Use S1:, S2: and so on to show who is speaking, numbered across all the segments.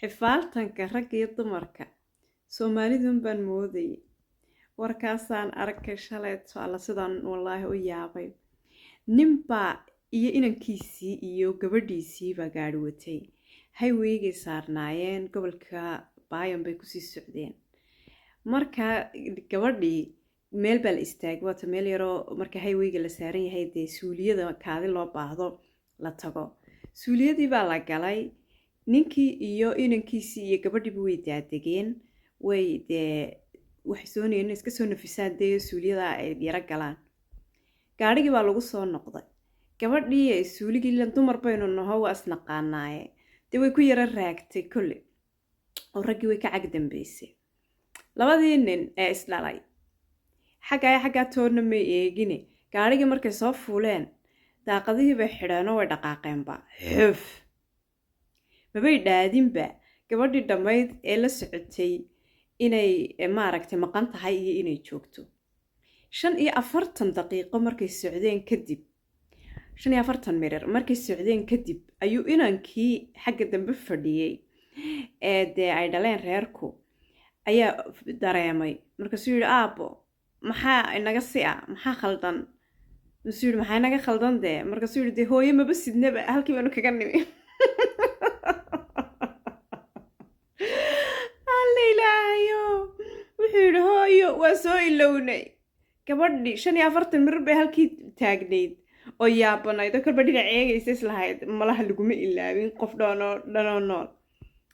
S1: Xifaaltanka ragga iyo dumarka Soomaalidun baan moodayay. Warkaasaan arkay shalayto, alla sidaan wallaahi u yaabay. Ninbaa iyo inankiisii iyo gabadhiisiibaa gaadhi watay. Highwaygay saarnaayeen, gobolka Bayon bay kusii socdeen. Marka gabadhii meel baa la istaagay, waata meel yaroo marka highwayga la saaran yahay dee suuliyada kaadi loo baahdo la tago. Suuliyadii baa la galay, ninkii iyo inankiisii iyo gabadhiiba way daadegeen, way dee waxay soonayeen inay iska soo nafisaan dee suuliyada ay yaro galaan. Gaadhigii baa lagu soo noqday. Gabadhii suuligii, ilan dumar baynu naho, waa isnaqaanaaye, dee way ku yaro raagtay kolle oo raggii way ka cag dambeysay. Labadii nin ee isdhalay xaggaa xaggaa toonna may eegine, gaadhigii markay soo fuuleen daaqadihii bay xidheenoo way dhaqaaqeenba. Xuf, mabay dhaadinba gabadhii dhammayd ee la socotay inay maaragtay maqan tahay iyo inay joogto. 45 daqiiqo markay socdeen kadib, 45 mirir markay socdeen kadib, ayuu inankii xagga dambe fadhiyey ee dee ay dhaleen reerku ayaa dareemay. Markaasuu yidhi, "Aabbo, maxaa inaga si ah? Maxaa khaldan?" Markaasuu yidhi, "Maxaa inaga khaldan dee?" Markaasuu yidhi, "Dee hooyo maba sidnaba, halkii baanu kaga nimi." Alla ilaahayo, wuxuu yidhi, "Hooyo waa soo ilownay." Gabadhii 45 mirir bay halkii taagnayd oo yaabanayd oo kolba dhinac eegaysa, islahayd malaha laguma ilaawin qof dhoonoo dhanoo nool.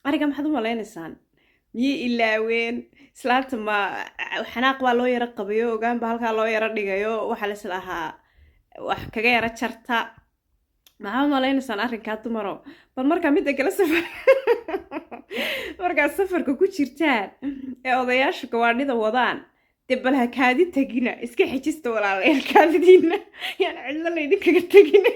S1: Ariga maxaad u malaynaysaan? Miyay ilaaween islaanta? Ma xanaaq baa loo yaro qabayo, ogaan baa halkaa loo yaro dhigayo, waxaa la islahaa wax kaga yaro jarta? Maxaa u malaynaysaan arrinkaa, dumaro? Bal markaa midda kale, safar markaad safarka ku jirtaan ee odayaashu gawaadhida wadaan, dee bal ha kaadi tagina, iska xejista walaalayaal kaadidiina, yaan cidlo laydinkaga tegin.